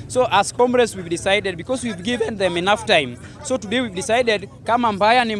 So as comrades, we've decided, because we've given them enough time. So today we've decided kama mbaya ni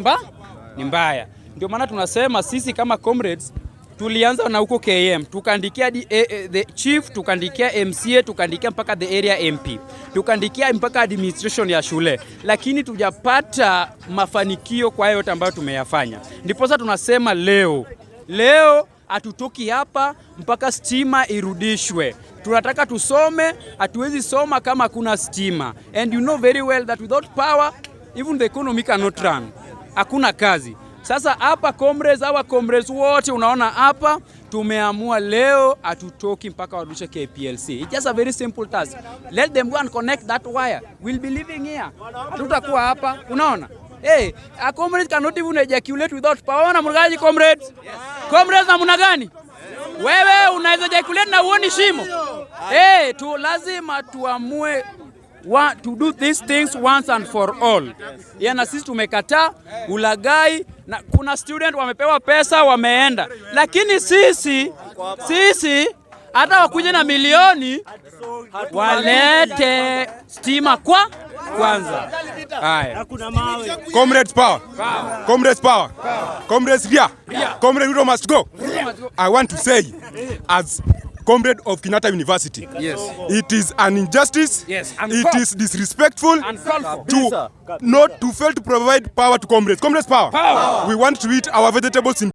mbaya. Ndio maana tunasema sisi kama comrades tulianza na huko KM, tukaandikia the chief, tukaandikia MCA, tukaandikia mpaka the area MP, tukaandikia mpaka administration ya shule, lakini tujapata mafanikio kwa hayo yote ambayo tumeyafanya. Ndiposa tunasema leo leo hatutoki hapa mpaka stima irudishwe. Tunataka tusome, hatuwezi soma kama hakuna stima. And you know very well that without power, even the economy cannot run. Hakuna kazi. Sasa hapa comrades, hawa comrades wote unaona hapa tumeamua leo hatutoki mpaka warudishe KPLC. It's just a very simple task. Let them go and connect that wire. We'll be living here. Hatutakuwa hapa. Unaona? Hey, a comrade cannot even ejaculate without power. Namna gani, comrades? Comrades, namna gani? Wewe unaweza ejaculate na uoni shimo? Hey, tu lazima tuamue to do these things once and for all. Yeah, na sisi tumekataa ulagai na kuna student wamepewa pesa wameenda, lakini sisi hata wakuje na milioni, walete stima kwa kwanza. Haya. Comrades power. Comrades power. Comrades ria. Comrade Ruto must go. I want to say, as comrade of Kenyatta University, it is an injustice. It is disrespectful Uncalled for. To not to fail to provide power to comrades. Comrades power. Power. We want to eat our vegetables in